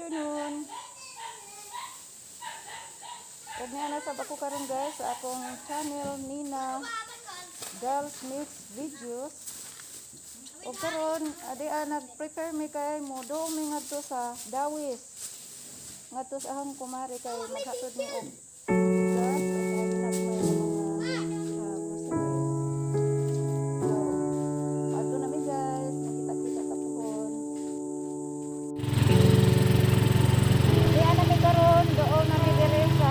Afternoon. Ug niya nasab ako karon, guys, sa akong channel, Nina Girls Mix Videos. Ug karon adi nag-prepare mi kay mo mi ngadto sa Dawis. Ngadto sa akong kumare kay maghatod mi og gas ug nahinat mo yung mga groceries. So, adto na mi, guys, makita-kita sa puhon. Diyan na mi karon, doon na mi diri sa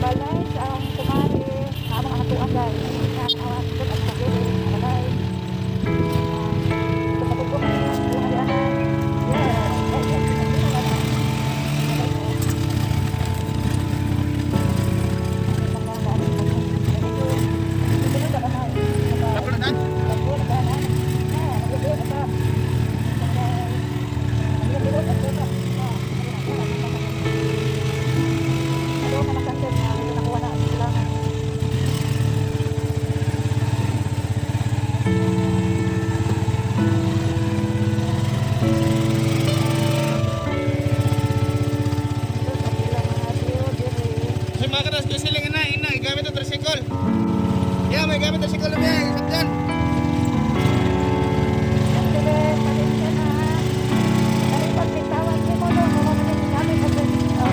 balay sa akong kumare. Among hatuan, guys. Ang ang ang diri sa balay. Ito pa ko kami ana. Yes. Kasi mga kanas, kasi lang ina, ina, gamit ang tricycle. Yeah, may gamit tricycle na yan, sakyan. Pasensya na. Kani pag tawag nimo no, mo man ni gamit ang pamilya.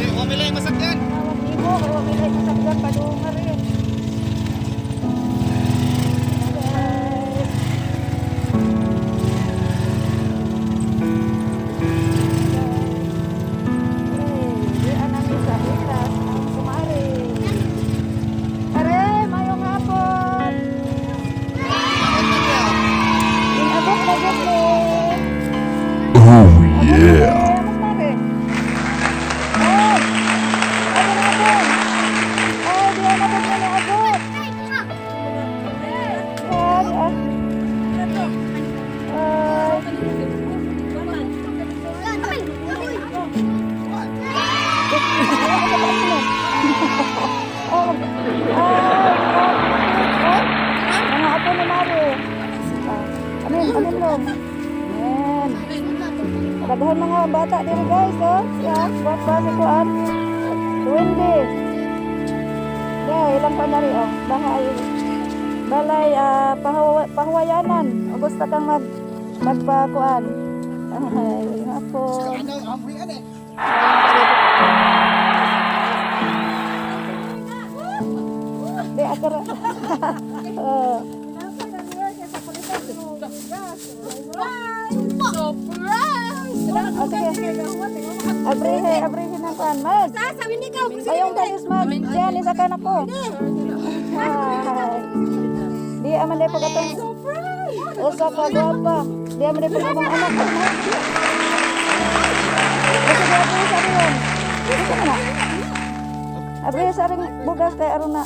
Eh, umila yung masakyan. Tawag nimo kay wa milay masakyan padungar rin. Guys. Hey, di anami sa iras ang kumare. Are, mayong hapon. Inabot na gud mo. Oh yeah. Mas mare. Oh. Ano na abot? Oh, di na abot na abot. Yan, ah. Ay. Oh, ah, oh, mga apo ni Mare. Ah, amin, amin long. Amen. Daghan mga bata diri, guys, oh. Ya, buat ba si kuan? Wendy. Yeah, ilang pa na rin, oh. Bahay. Balay, pahuwayanan. O gusto kang magpakuan. Ay, hapon. Ano, amoy ano eh. Di, ako ra. Oh. Oh, sige. Abrihe, abrihe ng kuan. Mag. Ayong kayos, mag. Diyan, isa ka na ko. Hi. Di aman di pag atong usa ka gwapa. Di aman di pag among anak. Kasi di abrihe sa rin. Isa na na. Abrihe sa rin bugas kay aron na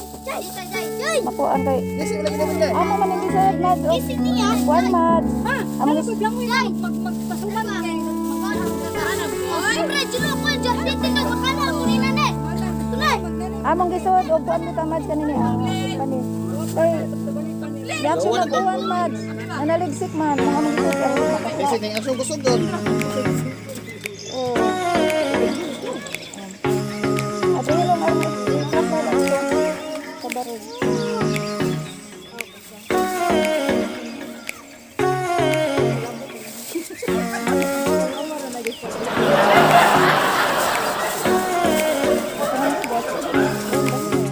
makuan kay Yes, lagi naman dahil. Amo man ang gisayad na. Kuan, mad. Amo gis Among gisuod og kuan bitaw, Mads, kanini ah kani. Kay di ako nag-uwan, Mads. Nanaligsik man mga among gisuod kay aron Kasi makakuha. nang asong kusog doon. Oh. Ato lang ang ikasal ang sa baril.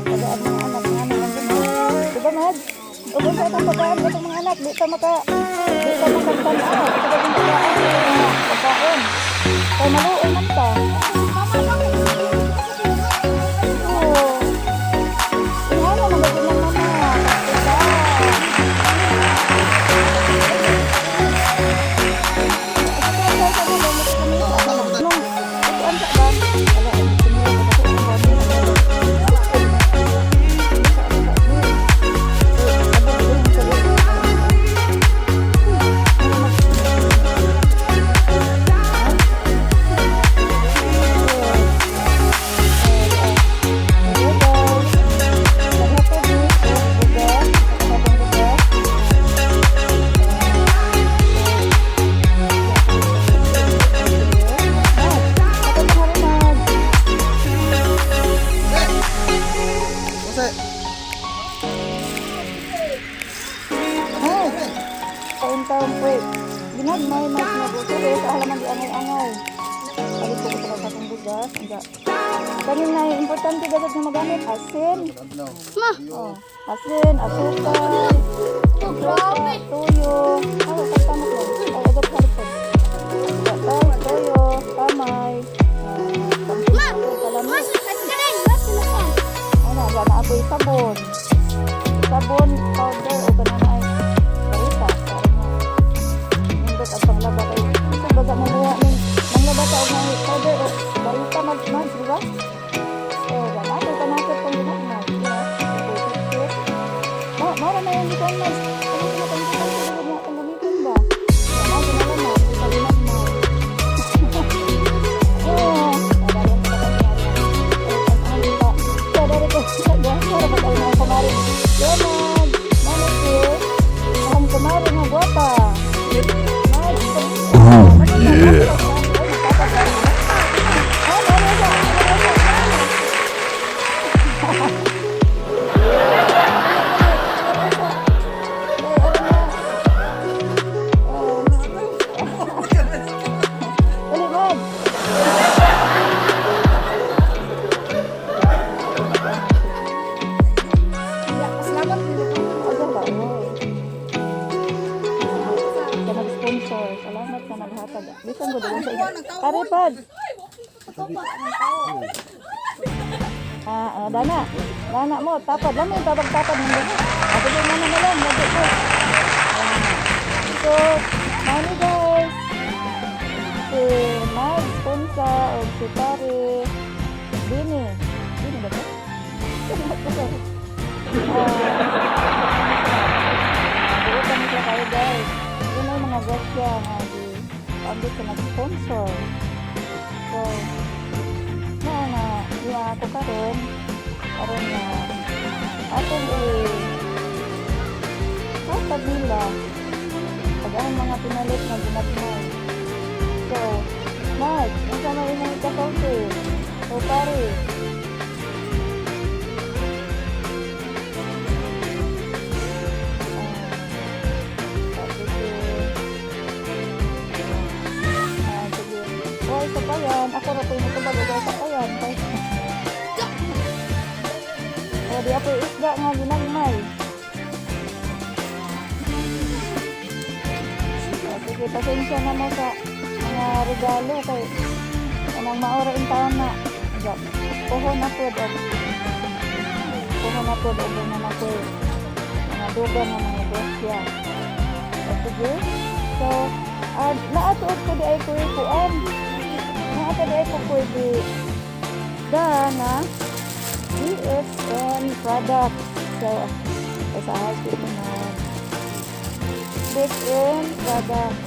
Pagkaan mga anak nga naman din. Diba, Mads? Ug unsa itong pagkaan itong mga anak, di ka makagtan-aw. Ito ba yung pagkaan sa mga pagkaon? Kay maluoy man ta. Oo. Ingano man gud ng mama. Diba? Nung, ito ang sa ba? Wala, taon po ginagmay mas nagusuri sa halaman di angay-angay. Palit ko sa akong bugas. Nga. Kanina, importante dapat na magamit asin. Ma. Oh, asin, asukal, Oh, grabe. tuyo. Oh, tama ko. Ay, agad halit. Ay, tuyo, kamay. Ma. Kalamit. Mas, kanin, mas sila. Ano, wala na ako'y sabon. Sabon, powder, o ganun ay barita. Para nga, nindot ang panglaba kay. Isa baga mamuha ning manglaba ta og mga powder o barita mag mag, di ba? Eh, wala ako'y panakot pang ginagmay. Diba? Ako'y toothpick. Ma, mara na yung gikan mas. Ano ko na importante na nga itong gamitin ba? Wala, ginalaman, di pa ginagmay. Oo. Dadalhin ko na kami Oh, yeah. Dali, Mad. Salamat. Aga ba? Oy. Sa nag-sponsor. Salamat na naghatag. Bisan ko doon sa inyo. Aripad! Ah, ah, dana. Dana mo, tapad. Lamo yung tapad-tapad ng gano'n. Ako din na na lang. Lagi ko. Ayan. So, mani guys. Si Mads Punsa o si Pare Bini. Bini ba to? Ah, buutan nila kayo guys. Yun ang mga grasya nga di paambit sa nag-sponsor. So, na na, iya ako karon karon na atong i hatag nila pag ang mga pinalit na ginagmay. So, Mark, unsa may imong ikasulti? So, pare, ah, sige. Ah, sige. Hoy, sa payan. Ako ra po yung tubag og sa payan. O, di ako isda nga ginagmay. O, sige, pasensya na mo sa mga regalo kay kanang maora in taon na. Ga, puho na po og puho na po og na na po mga dugang nga mga grasya. O, sige. So, naatuod ko di ay kuy kuan. Naa di ay ko kuy di da na DXN products. So, ay sa house ko na DXN products.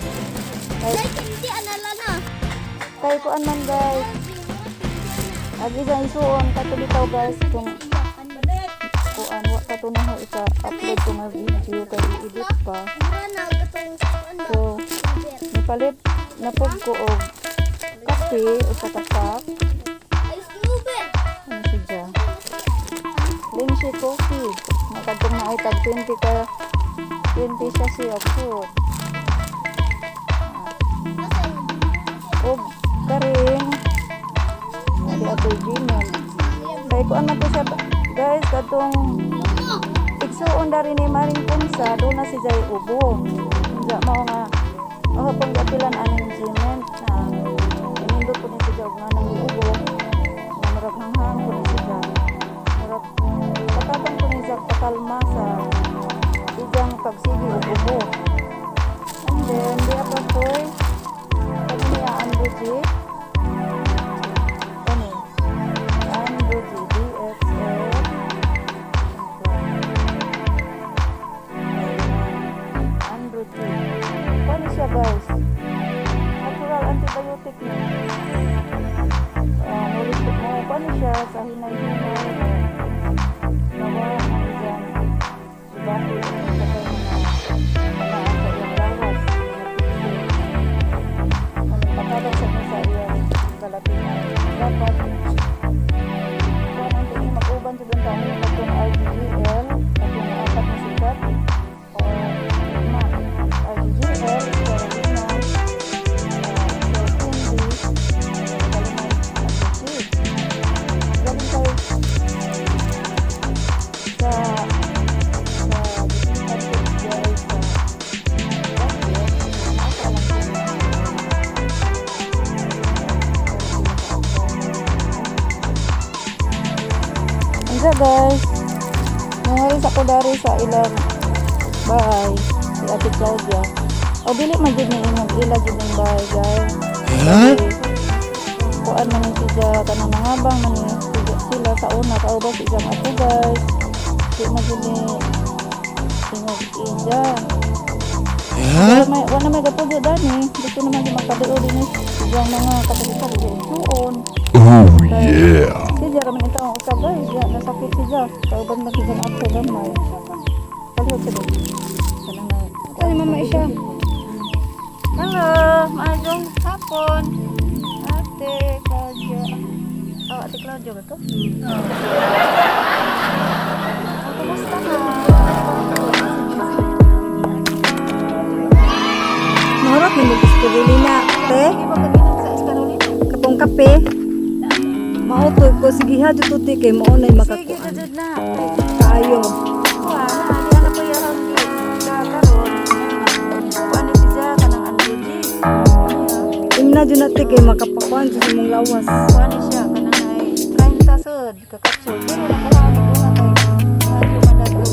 Kay, Like, hindi anala na. kay kuan man guys. Ag isa isuon kato bitaw guys kung kuan wa pa to na ika-upload ko nga video kay i-edit pa. Mura na katong ano. So, nipalit na pud ko og kape usa ka cup. Ay, Uber. Ano siya? Linshi coffee. Nakadtong na ay tag 20 ka 20 siya siya po. Og karing hindi ako Gmail. Kay kuan man to siya guys katong igsuon dari ni Maring Punsa do na si Jay ubo. Unsa mao nga oh pag apilan aning Gmail na inindot ko ni si Jay og nga nang ubo. Nga murag hanghang ko ni siya. Murag katapang ko ni siya pakalma sa ijang pagsigi og ubo. And then di apa koy kani niya Andrew G. Kani Andrew G DXL Andrew G. Paano siya guys? Natural antibiotic na. Mulit ko mo. Paano siya sa hinay-hinay? Nawa ng isang subahi sa kay mga dari sa ilang bahay si Ate Claudia. O dili man jud ni imong ila jud ning bahay, guys. Huh? Kuan man ni siya kanang nangabang man ni sila sa una kauban si iyang apo, guys. Di man jud ni ingog iya. Pero may wala may gapuyo dani. Gusto naman yung magkaduo din ni siyang mga kapatid sa igsuon. Oh yeah. Siya raman ito ang usab, guys. Ya, nasakit siya. Kauban man siya ang apo gamay. Palihot siya doon. Kanang na. Ito ni Mama Isha. Hello, maayong hapon. Ate Claudia. Oh, Ate Claudia ba to? Oh, kumusta na? Mahurot ni mo Espirulina, te. Sige ba kaginom sa Escarolina? Katong kape. Mao to ko sige ha dito te kay mao nay Sige, makakuan. jud na. Kaayo. Kuha na, di na ko yung karon. Kuha ni siya kanang andoji. Imna jud na te kay makapakuan sa imong lawas. Kuha ni siya kanang ay 30 sud kakapsul. Pero nakuha ko kuha kay medyo madato.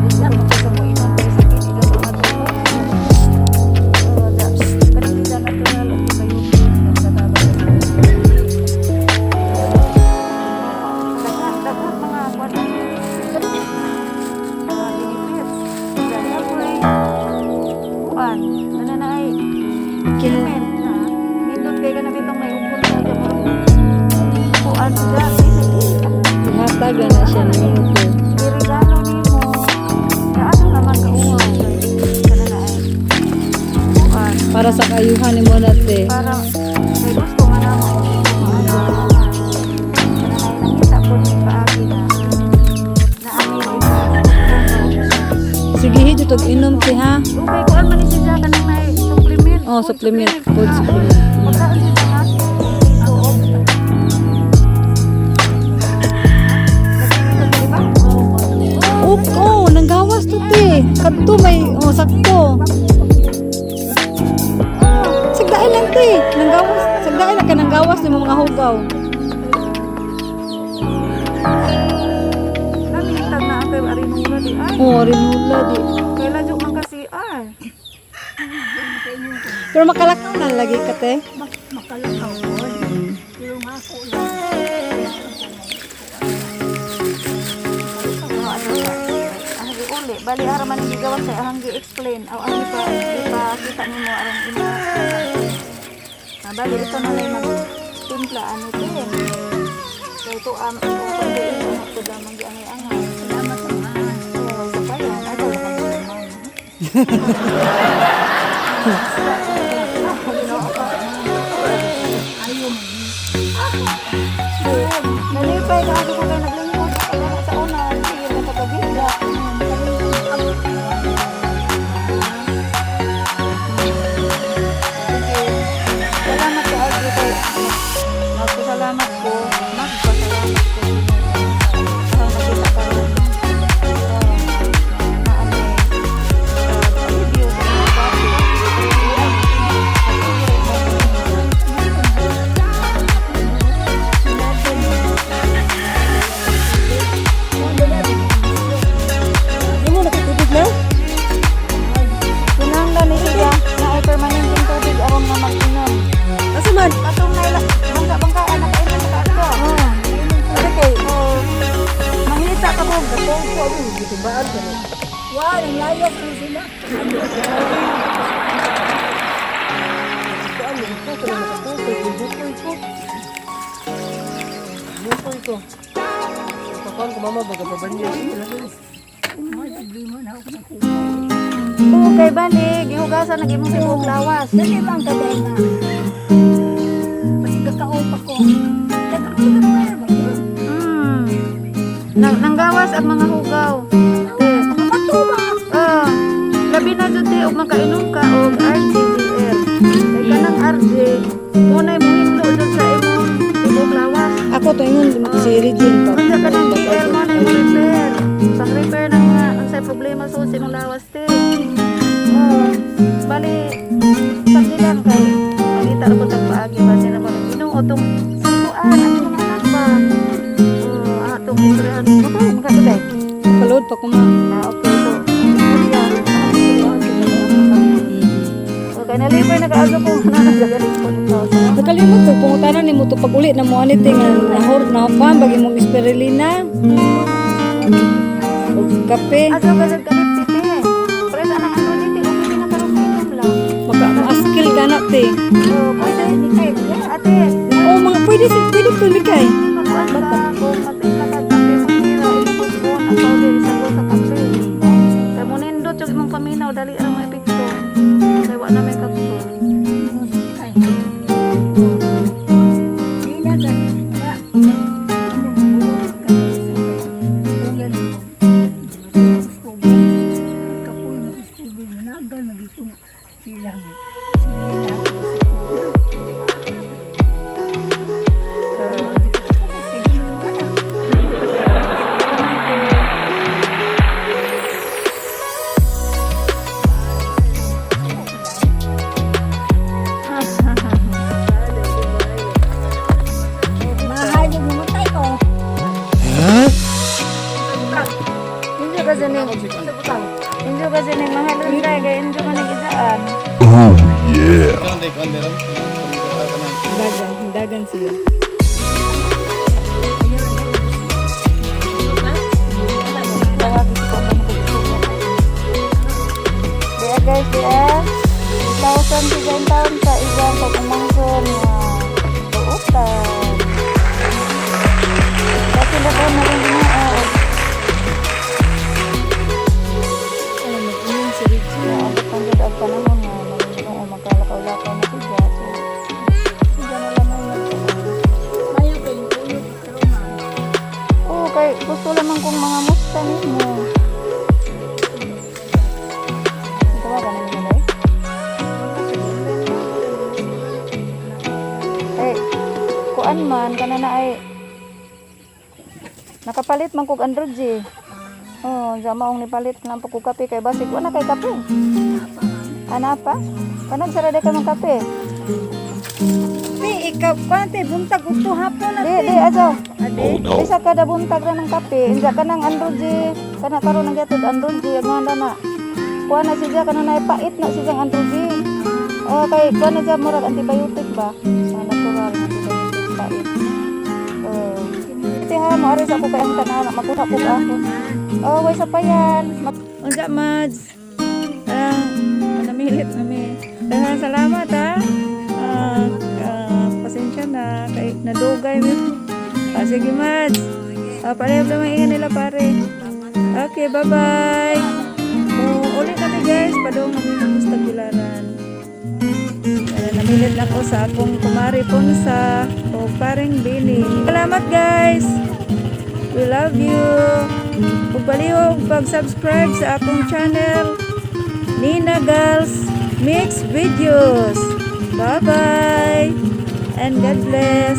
Gusto ko sa mo inom kay sakit ikaw mga tuko. Oh, da. Kanang siya natural at kayo nagtatabang. Daghan daghan mga kuha na. Mga benefits. Dahil ako'y kuan, ano na ay Kilmen na. Nindot kay ka na bitong may upon sa gamot. Kuan siya, sige. Hatag na siya nimo te. Irigalo nimo. Na ano naman kauwaw kay kana na ay. Kuan Para sa kaayuhan nimo na te. para kay gusto man namo. Maano naman. Kana na ay nakita ko ni paagi na na ami Sige hi jud og inom te ha. Okay, kuan man ni siya kanang may supplement. Oh, Food supplement. Food supplement. Pagkaan siya ha? Oo. Oh, oh, nanggawas to te. Kadto may oh sakto. Sagdain lang te. Nanggawas, sagdain lang ka nanggawas nimo mga hugaw. Namintag na ang kayo arinura di ay. Oh, rinula di. Kay ladyo man kasi ay. Pero makalakaw na lagi ka te. Makalakaw ko. Pero nga ako lang. Oh, ano ba? Ang uli, bali ara man ang gigawas sa ahang gi-explain. Aw ang ipa ipakita nimo aron imo. Ah, bali ito na lang mag timpla ani te. Kay ito am ito pagdiin ano to damang giangay-angay. Salamat naman. Oh, sa pa yan. Ay, wala kang naman. Ayaw mo. Nalipay ka ako kay naglingkod ako na sa una. Sige, nakapaghiga. Sige. Salamat sa Agi kay magpasalamat ko. Magpasalamat ko. Parang nakita ka rin. Na ano sa video sa mga dati. Imo nakatubig na? Kinahanglan ni siya na ay permanenteng tubig aron nga mag-inom. Asa man? Katong naila bangka bangkaan nakainom ka ato. Ah. Asa kay? Oh, mangita ka mo. Katong ko ano gitubaan ka. Wa, ang layas ni sila. Kuan mo ko ko makatukoy bukoy ko. Bukoy ko. Pakuan ko mama baga pabanyo. May problema na ako sa kuha. Oo, kay bali gihugasan na imong tibuok lawas. Dali bang kaday na. Kasi kakaopa ko. Kakaopa ko. Nang nanggawas ang mga hugaw. Te. Matuba. Ah, labi na jud te og makainom ka og RGGL. Kay kanang RJ, munay muhinlo jud sa imong tibuok lawas. Ako to ingon si Regine pa. Unsa kanang GL mo na repair. Pang repair ng mga unsay problema sa imong lawas te. Oh, bali pagdilan kay mangita ra ko tag paagi ba sila mo inom o tong kuan ang mga anak ba. Oh, atong istoryahan mo ba magkatubay. pa kuma. Ah, okay. So, yeah. Okay, nalibre na kaaga ko na nagagaling ko nito. So, Nakalimot ko pangutana nimo to pag uli na mo ani te nga nahor na kuan bagi mong spirulina. Og kape. Aso ka sa kalit titi. Press anang ano dito, okay na karon inom lang. Maka maaskil ka na te. So, pwede kay ate. Oo, mga pwede pwede pwede kay. Magkuan ka kung magtimpla ka kape mo tira imong spoon ang powder isagol sa kape. Kay mo nindot yung imong paminaw dali ra mo epekto. Kay wa na may capsule. Mahal yung mamatay ko. Injo kasi ni Injo kasi ni mahal rin kay injo man ang isaan. Oh yeah. Konti, konti lang. Dagan, dagan siya. Tawagin ko kung ano. Diya guys, diya. 1,000 siya taon sa isang pag-umangkon nga buutan. Kasi na na rin ginoo. Ay, mag-inom si Richie. Naabot pang jud ang panahon nga mag-ginoo magkalakaw-lakaw na siya. So, siya na lang ang nagtuon. Mayo kayo, uyog pero ma'am. Oo, kay gusto lamang kong mga musta nimo. Tawagan na nila, eh. Eh, kuan man kana na ay nakapalit man kog Android G. Oh, sa maong nipalit lang pa kog kape kay basig wala kay kape. Ana pa? Kanag sarada ka ng kape. Te, ikaw kuan te buntag udto hapon na Di, te. di, aso. Oh no. Bisa kada buntag ra ng kape, inja ka ng Android G. Kana karon ang gatod Android G, ang handa na. Kuha na siya kana na pait na siya ang Android G. Oh, kay kuha na siya murag antibiotic ba? Mga natural na antibiotic pait. Oh. Iti ha, mo aris ako kay ang tanan, makuha ko ako. Oh, way sa payan. Unsa Mads? Ah, namilit nami. Daghang salamat ha. Ah, ah, pasensya na kay nadugay mi. Ah, sige Mads. Ah, pareho naman ingan nila pare. Okay, bye-bye. Oh, ulit kami guys, padung kami sa Tagbilaran. Namilit ako sa akong kumari Ponsa o paring Bini. Salamat guys. We love you. Ug palihog pag-subscribe sa akong channel Nina Gals Mix Videos. Bye-bye and God bless.